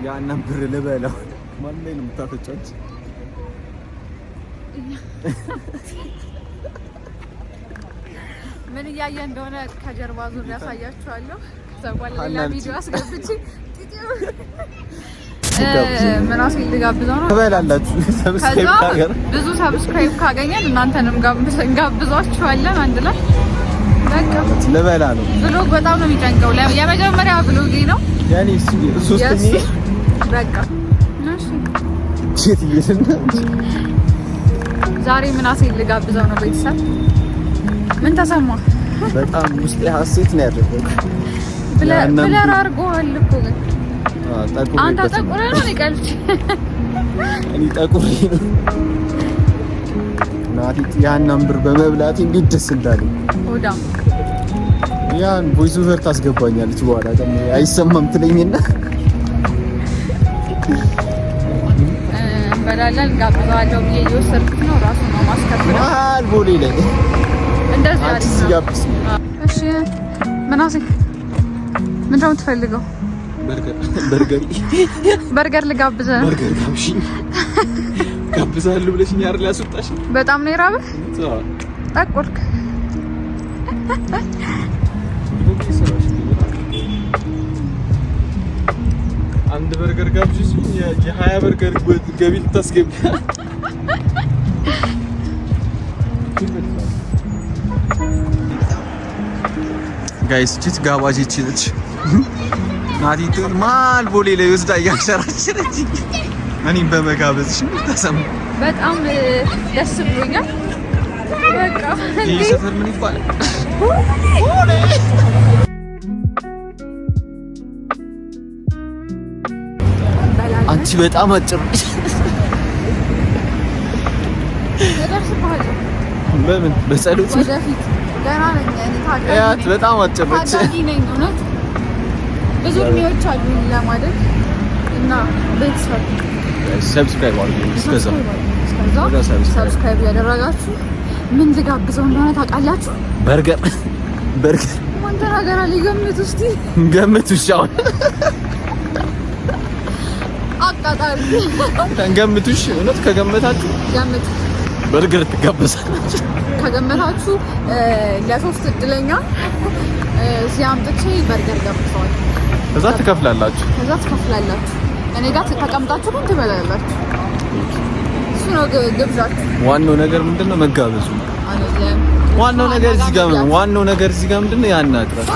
ያንን ብር ልበላው። ማን ላይ ነው የምታፈጫች? ምን እያየ እንደሆነ ከጀርባ ዙር ያሳያችኋለሁ። ከዛ በኋላ ሌላ ቪዲዮ አስገብቼ ምናሴ ልጋብዘው ነው። ትበላላችሁ። ከዛ ብዙ subscribe ካገኘን እናንተንም እንጋብዟችኋለን አንድ ላይ። በቃ ልበላ ነው። Vlog በጣም ነው የሚጨንቀው። የመጀመሪያ vlog ኤ ነው። ያኔ ሶስተኛ በቃ እሺ። ዛሬ ምናሴ ልጋብዘው ነው። ቤተሰብ ምን ተሰማ? በጣም ውስጤ ሀሴት ነው ያደረገው። Blur አድርጎሃል እኮ ግን አንተ ጠቁረህ ነው ይቀልች እኔ ጠቁሬ ነው። ናቲ ያንን ብር በመብላቴ እንዴት ደስ እንዳለኝ። ሆዳም ያን voice over ታስገባኛለች በኋላ ደግሞ አይሰማም ትለኝና እንበላለን። ጋብዘዋለሁ ብዬ እየወሰድኩት ነው። ራሱ ነው ማስከፍለው። መሀል ቦሌ ላይ እንደዚህ አሪፍ ነው። እሺ ምናሴ ምንድን ነው የምትፈልገው? በርገር ልጋብዘህ ነው። በርገር ጋብዥኝ። ጋብዛለሁ ብለሽኝ አይደል ያስወጣሽኝ? በጣም ነው የራበህ? ጠቆርክ። አንድ በርገር ጋብዥኝ የ20 በርገር ገቢ ልታስገቢ። Guys ቺት ጋባዥ ይቺ ነች። ናቲ መሀል ቦሌ ላይ ወስዳ እያንሸራሸረች እኔም በመጋበዝሽ ምን ተሰማ? በጣም ደስ ብሎኛል። በቃ ይህ ሰፈር ምን ይባላል? አንቺ በጣም አጭር በምን በጸሎት ያት በጣም አጭር ነች። ብዙ እድሜዎች አሉ ለማደግ እና ቤተሰብ Subscribe አድርጉ። እስከዛ Subscribe ያደረጋችሁ ምን ልጋብዘው እንደሆነ ታውቃላችሁ። በርገር በርገር ማን ተናገራል? ገምቱ እስቲ ገምቱ። እሺ አሁን አቃጣሪ ገምቱ። እሺ እውነት ከገመታችሁ ገምቱ፣ በርገር ትጋበዛላችሁ። ከገመታችሁ ለሶስት እድለኛ እዚህ አምጥቼ በርገር ጋብዘዋል። ከዛ ትከፍላላችሁ። ከዛ ትከፍላላችሁ። እኔ ጋር ተቀምጣችሁ ግን ትበላላችሁ። እሱ ነው ግብዣችሁ። ዋናው ነገር ምንድነው? መጋበዙ። ዋናው ነገር እዚህ ጋር ዋናው ነገር እዚህ ጋር ምንድነው? ያናግራል።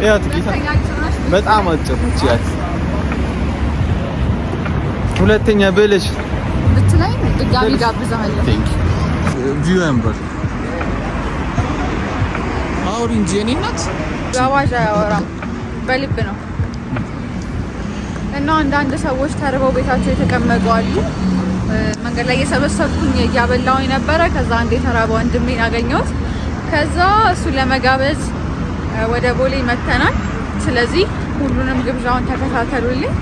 ያ ጥቂት በጣም አጭር ነች። ያት ሁለተኛ ብልሽ ብትለኝ ድጋሚ ጋብዛለሁ። Thank you view ያምራል። አውሪ እንጂ የእኔ እናት ጋባዥ አያወራም በልብ ነው። እና አንዳንድ ሰዎች ተርበው ቤታቸው የተቀመጡ አሉ። መንገድ ላይ እየሰበሰብኩኝ እያበላሁኝ ነበረ። ከዛ አንድ የተራበ ወንድሜን አገኘሁት። ከዛ እሱን ለመጋበዝ ወደ ቦሌ መተናል። ስለዚህ ሁሉንም ግብዣውን ተከታተሉልኝ።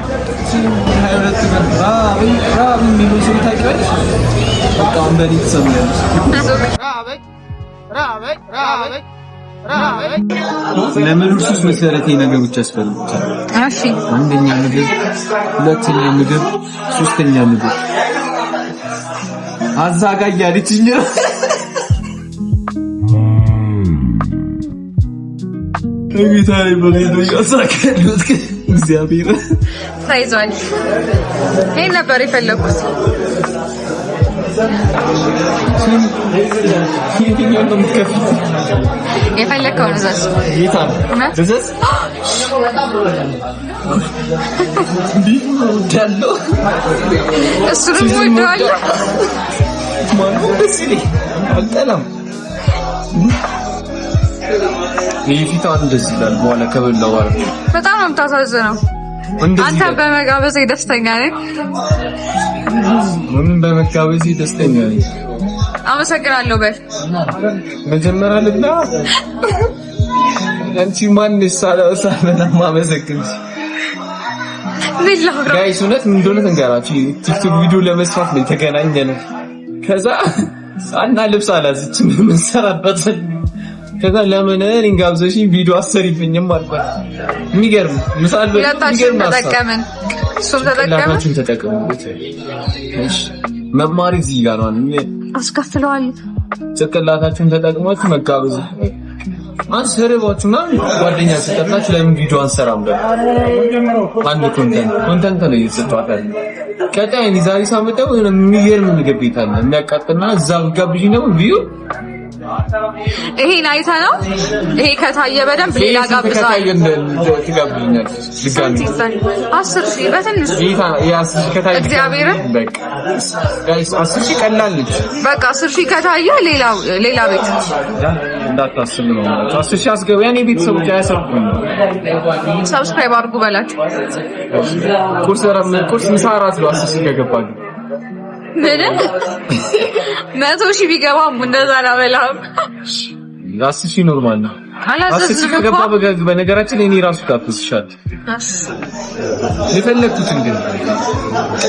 ለመኖር ሶስት መሰረታዊ ነገሮች ያስፈልጉታል። እሺ፣ አንደኛ ምግብ፣ ሁለተኛ ምግብ፣ ሶስተኛ ምግብ። አዛጋ እያለችኝ ነው። እግዚአብሔር ተይዟል። ይሄን ነበር የፈለኩት። የትኛውን ነው የምትከፍሉት? የፈለከውን እዘዝ። ጌታ እዘዝ። እወዳለሁ፣ እሱንም እወደዋለሁ። ማነው ደስ ይለኝ፣ አልጠላም። ይህ ፊቷ እንደዚህ ይላል። በኋላ ከበላሁ በኋላ በጣም ነው የምታሳዝነው። አንተ በመጋበዜ ደስተኛ ነኝ። ምን በመጋበዜ ደስተኛ ነኝ። አመሰግናለሁ። በል መጀመሪያ ልብላ። አንቺ ማንሽ ሳልበላ ማመሰግንሽ guys፣ እውነት ምን እንደሆነ ትንገራችሁ። ቲክቶክ ቪዲዮ ለመስራት ነው የተገናኘነው። ከዛ እና ልብስ አላዘችም የምንሰራበት። ከዛ ለምን እኔን ጋብዘሽኝ ቪዲዮ አሰሪብኝም አልኳት። የሚገርም ምሳል ሁለታችን ተጠቀምን፣ እሱም ተጠቀመ። ተጠቀሙበት። እሺ መማር እዚህ ጋር ነው። አስከፍለዋል። ጭንቅላታችሁን ተጠቅማችሁ መጋበዝ አንሰርባችሁ ምናምን ጓደኛ ስጠጣችሁ ለምን ቪዲዮ አንሰራም? አንድ content ነው እየተሰጧት ያለ። ቀጣይ እኔ ዛሬ ሳመጣው የሆነ የሚገርም ምግብ ቤት አለ የሚያቃጥልና እዛ ጋብዥኝ ደግሞ view ይሄን አይተህ ነው። ይሄ ከታየ በደንብ ሌላ ጋብዛለሁ። ድጋሚ 10,000 በትንሹ እግዚአብሔርን 10,000 ቀላል ነች። በቃ 10,000 ከታየ ሌላ ቤት እንዳታስብ ነው። 10,000 አስገባ። የእኔ ቤተሰቦች አያሰብኩም። Subscribe አድርጉ በላቸው። ቁርስ፣ ምሳ፣ እራት ነው 10,000 ከገባ ምን 100,000 ቢገባም እንደዛ አላበላም። 10,000 normal ነው። 10,000 ከገባ በነገራችን እኔ ራሱ ጋብዝሻለሁ። የፈለግኩትን ግን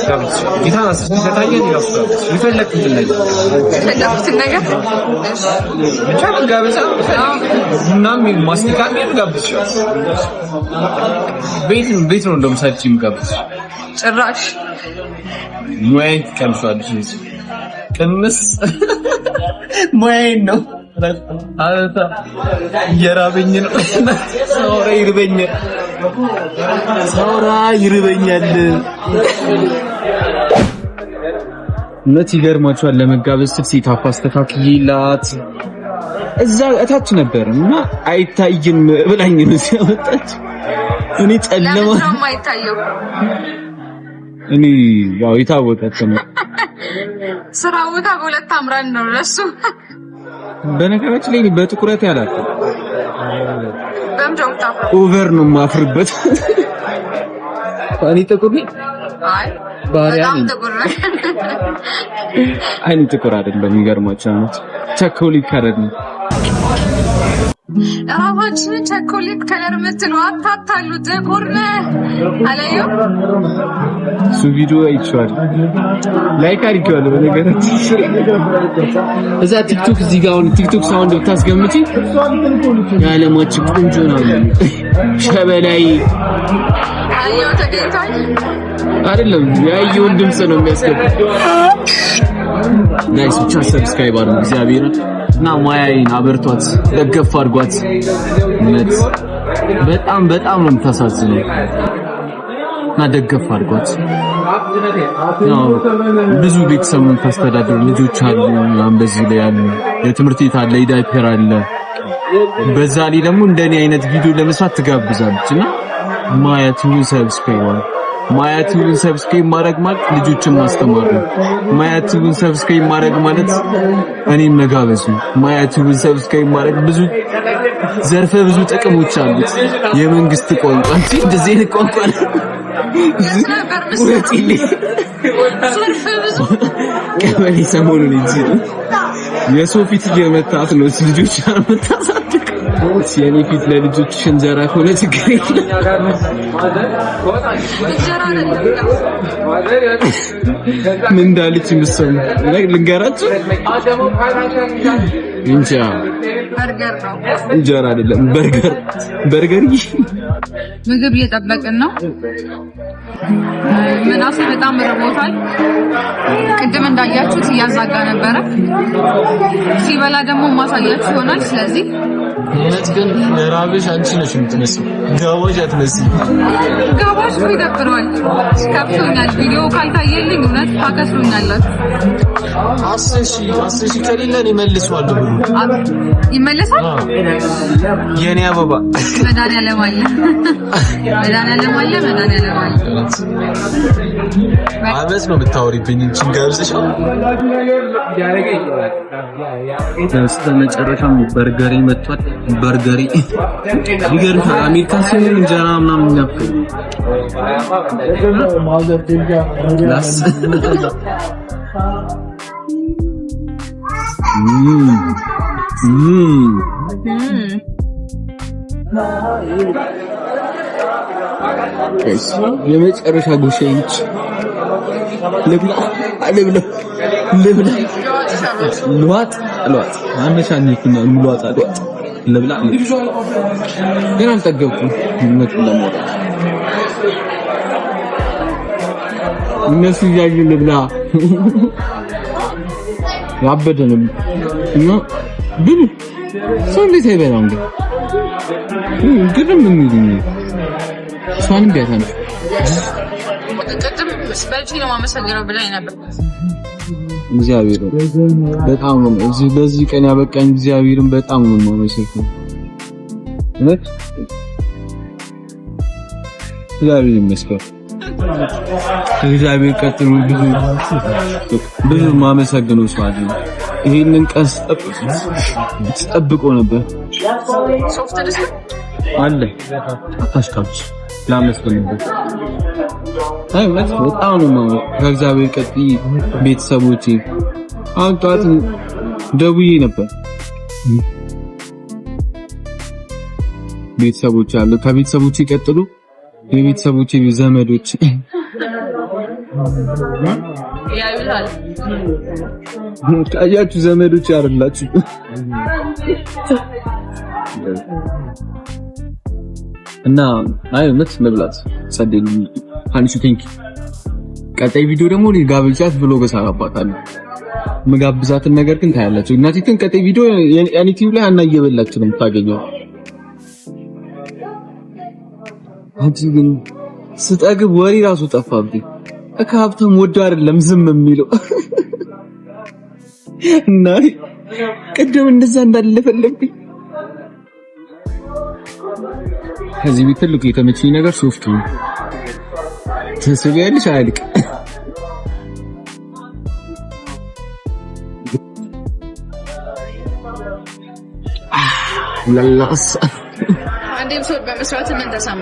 ጋብዝሻለሁ። ጌታን 10,000 ከታየ እኔ ራሱ ጋብዝሻለሁ። የፈለግኩትን ነገር የፈለግኩትን ነገር ብቻ መጋበዛ ቡናም ማስቲካም ጋብዝሻለሁ። ቤት ነው እንደውም ሰርቼ የምጋብዝሽ ጭራሽ ሙያዬን ትቀምሺዋለሽ። ቅምስ ሙያዬን ነው። አታ እየራበኝ ነው። ሳውራ ይርበኛል። ሳውራ ይርበኛል። እውነት ይገርማችኋል። ለመጋበዝ ስል setup አስተካክዬላት እዛ እታች ነበር እና አይታይም ብላኝ ነው ሲያመጣች። እኔ ጨለማ ለምን ነው የማይታየው? እኔ ያው የታወቀ ነው። ስራ ቦታ በሁለት አምራን ነው ለሱ። በነገራችን ላይ በጥቁረት ያላል በምንድን ነው የምታፍረው? Over ነው የማፍርበት። እኔ ጥቁር ነኝ። አይ ባሪያ በጣም ነኝ። ጥቁር ነህ። አይ እኔ ጥቁር አይደለም። የሚገርማችሁ ነው ቸኮሌት color ነው። እራሳችንን ቸኮሌት color የምትለው አታታሉ። ጥቁር ነህ አላየሁም። እሱ ቪዲዮ አይቼዋለሁ፣ like አድርጌዋለሁ። በነገራችን እዛ ቲክቶክ እዚህ ጋር አሁን ቲክቶክ sound ብታስገምጪ የዓለማችን ቆንጆ ነው ሸበላይ አየሁ ተገኝቷል። አይደለም ያየውን ድምፅ ነው የሚያስገባው። Guys ብቻ subscribe አድርጉ እግዚአብሔርን እና ማያይን አበርቷት፣ ደገፍ አድርጓት። እውነት በጣም በጣም ነው የምታሳዝነው እና ደገፍ አድርጓት። ያው ብዙ ቤተሰብ የምታስተዳድሩ ልጆች አሉ ምናምን በዚህ ላይ ያሉ የትምህርት ቤት አለ፣ የዳይፐር አለ። በዛ ላይ ደግሞ እንደኔ አይነት ቪዲዮ ለመስራት ትጋብዛለች እና ማያ ቲዩብን subscribe አድርጉ። ማያ ቲዩብን subscribe ማድረግ ማለት ልጆችን ማስተማር ነው። ማያ ቲዩብን subscribe ማድረግ ማለት እኔን መጋበዝ ነው። ማያ ቲዩብን subscribe ማድረግ ብዙ ዘርፈ ብዙ ጥቅሞች አሉት። የመንግስት ቋንቋ እንጂ እንደዚህ አይነት ቋንቋ ነው። የት ነበር ምስሉ? ዘርፈ ብዙ ቀበሌ ሰሞኑን እንጂ የሰው ፊት እየመታት ነው ልጆች የምታሳድግ። የኔ ፊት ለልጆችሽ እንጀራ ከሆነ ችግር የለም። እንጀራ አይደለም። ምን እንዳለች የምትሰሙ ልንገራችሁ። እንጃ በርገር ነው። እንጀራ አይደለም በርገር በርገር። ምግብ እየጠበቅን ነው። ምናሴ በጣም ርቦታል። ቅድም እንዳያችሁት እያዛጋ ነበረ። ሲበላ ደግሞ ማሳያችሁ ይሆናል። ስለዚህ እውነት ግን ራብሽ አንቺ ነሽ የምትመስለው፣ ጋባዥ አትመስይም። ጋባዥ እኮ ይደብረዋል። ከፍቶኛል። ቪዲዮ ካልታየልኝ እውነት ታከስሩኛላችሁ። 10,000 10,000 ከሌለ እኔ እመልሰዋለሁ ብሩ። ይመለሳል። የኔ አበባ መድኃኒዓለም አለ፣ መድኃኒዓለም አለ፣ መድኃኒዓለም አለ። አመት ነው የምታወሪብኝ። እንቺን ጋብዘሽ በስተመጨረሻም በርገሪ መጥቷል። በርገሪ ይገርምሃል። አሜሪካ ሲሆን እንጀራ ምናምን የሚያፍል ላስ የመጨረሻ ጉርሻዬ ነች። ልብላ ልብላ ልብላ ልዋጥ ልዋጥ አነሻኒኩና ልዋጥ ልዋጥ። ልብላ ግን አልጠገብኩም። እውነቱን ለማውራት እነሱ እያዩ ልብላ ያበደ ነው እና ግን ሰው እንዴት አይበላም? ግን ግርም የሚሉኝ እሷንም ቢያታንሽ ቅድም በልቼ ነው የማመሰግነው ብላኝ ነበር። እግዚአብሔር በጣም ነው እዚህ ለዚህ ቀን ያበቃኝ እግዚአብሔርን በጣም ነው የማመሰግነው። እውነት እግዚአብሔር ይመስገን። ከእግዚአብሔር ቀጥሎ ብዙ ብዙ የማመሰግነው ሰው አለ። ይሄንን ቀን ስጠብቆ ነበር። ሶፍት ልስጥ አለ አታሽቃብጭ ላመስግንበት። አይ እውነት በጣም ነው የማመ- ከእግዚአብሔር ቀጥዬ ቤተሰቦቼ አሁን ጠዋት ደውዬ ነበር። ቤተሰቦች አሉ። ከቤተሰቦቼ ቀጥሎ የቤተሰቦቼ ዘመዶች ያዩታል። አያችሁ፣ ዘመዶች አይደላችሁ። እና አይ እውነት መብላት ጸዴ ነው። አንቺ thank ቀጣይ ቪዲዮ ደግሞ እኔ ጋብዣት vlog እሰራባታለሁ። መጋብዛትን ነገር ግን ታያላችሁ። እናቴ ግን ቀጣይ ቪዲዮ የኔ ቲቪ ላይ አና እየበላችሁ ነው የምታገኘው። አንቺ ግን ስጠግብ ወሬ ራሱ ጠፋብኝ። ከሀብታም ወዶ አይደለም ዝም የሚለው እና ቅድም እንደዛ እንዳለፈለብኝ ከዚህ ቤት ትልቁ የተመቸኝ ነገር ሶፍቱ ነው። ትስቢያለሽ አያልቅ። ላላስ አንድ episode በመስራት ምን ተሰማ?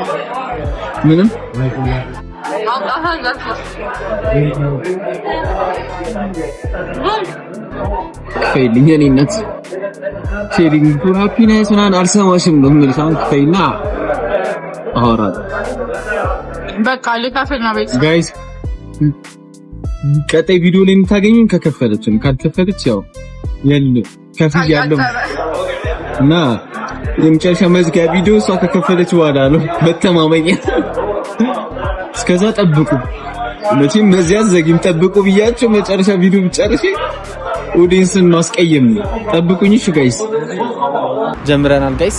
ምንም ማውጣት ዘርፎ ክፈይልኝ የኔ እናት። Sharing for happiness ምናምን አልሰማሽም ነው የምልሽ። አሁን ክፈይና አወራለሁ። በቃ ልከፍል ነው ቤት Guys ቀጣይ ቪዲዮ ላይ የምታገኙን ከከፈለች ነው። ካልከፈለች ያው የለ ከፍያለሁ እና የመጨረሻ መዝጊያ ቪዲዮ እሷ ከከፈለች በኋላ ነው መተማመኛ። እስከዛ ጠብቁ። መቼም በዚያ ዘጊም ጠብቁ ብያቸው መጨረሻ ቪዲዮ ብጨርሼ ኦዲየንስን ማስቀየም ነው። ጠብቁኝ እሺ guys። ጀምረናል guys፣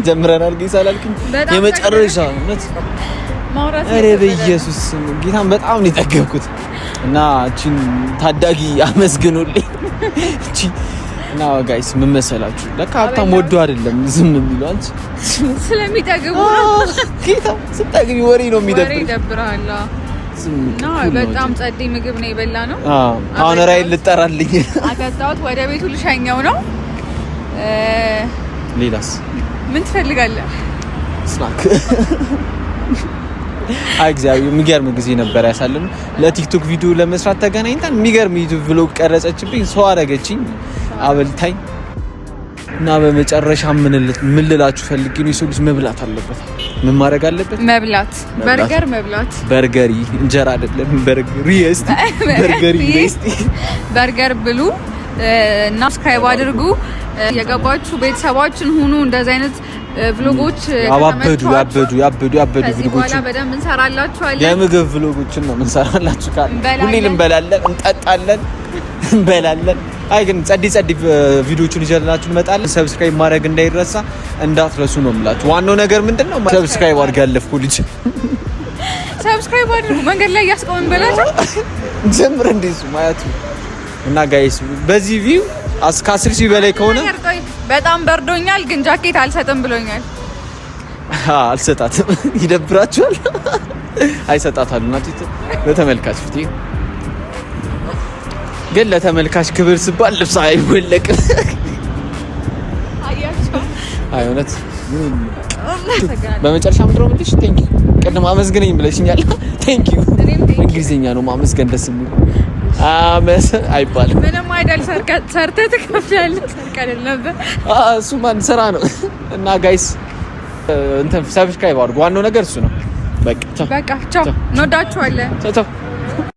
ጀምረናል guys አላልክም? በጣም የመጨረሻ እውነት ማውራት ኧረ በኢየሱስ ስም ጌታን በጣም ነው የጠገብኩት። እና እቺን ታዳጊ አመስግኑልኝ። እቺ እና guys ምን መሰላችሁ፣ ለካ ሀብታም ወዶ አይደለም ዝም የሚለው አንቺ ስለሚጠግቡ ነው። ጌታ ስጠግቢ ወሬ ነው ወሬ የሚደብር። ይደብርሃል። ዝም እና cool ነው በጣም ጸዴ ምግብ ነው የበላ ነው። እንጂ። አዎ አሁን ራይል ልጠራልኝ። አጠጣሁት። ወደ ቤቱ ልሸኘው ነው። ሌላስ ምን ትፈልጋለህ? Snack። አይ እግዚአብሔር የሚገርም ጊዜ ነበር ያሳለፍነው። ለቲክቶክ ቪዲዮ ለመስራት ተገናኝተን የሚገርም ዩቲዩብ vlog ቀረጸችብኝ፣ ሰው አረገችኝ፣ አበልታኝ እና በመጨረሻ ምን ልላችሁ ፈልጌ ነው፣ የሰው ልጅ መብላት አለበት። ምን ማድረግ አለበት? መብላት፣ በርገር መብላት፣ በርገሪ እንጀራ አይደለም በርገሪ እስቲ በርገሪ እስቲ በርገር ብሉ እና subscribe አድርጉ። የገባችሁ ቤተሰባችን ሁኑ። እንደዚህ አይነት vlog ኦች ያበዱ ያበዱ ያበዱ ያበዱ ከዚህ vlog ኦችን በኋላ በደንብ እንሰራላችኋለን። የምግብ vlog ኦችን ነው የምንሰራላችሁ። ካለ እንበላለን። ሁሌ እንበላለን፣ እንጠጣለን፣ እንበላለን። አይ ግን ጸዲ ጸዲ ቪዲዮዎችን ይዘንላችሁ እንመጣለን። Subscribe ማድረግ እንዳይረሳ እንዳትረሱ ነው የምላችሁ። ዋናው ነገር ምንድን ነው? Subscribe አድርግ። ያለፍኩ ልጅ Subscribe አድርጉ። መንገድ ላይ እያስቆምን በላቸው። ጀምር እንዴ እሱ ማየቱ እና guys በዚህ view ከ10,000 በላይ ከሆነ ነገር ቆይ፣ በጣም በርዶኛል፣ ግን ጃኬት አልሰጥም ብሎኛል። አልሰጣትም። ይደብራችኋል። አይሰጣታል እና በተመልካች ፊት ግን ለተመልካች ክብር ሲባል ልብስ አይወለቅም። አያቸው። አይ እውነት በመጨረሻ ምንድን ነው የምልሽ? Thank you። ቅድም አመስግነኝ ብለሽኛል። Thank you። እኔም thank you። እንግሊዝኛ ነው ማመስገን ደስ የሚል አመስ አይባልም። ምንም አይደል፣ ሰርተህ ትከፍላለህ። ሰርቀህ አይደል ነበር። እሱ ማን ስራ ነው። እና guys እንትን subscribe አድርጉ። ዋናው ነገር እሱ ነው። በቃ ቻው በቃ ቻው፣ እንወዳችኋለን። ቻው ቻው።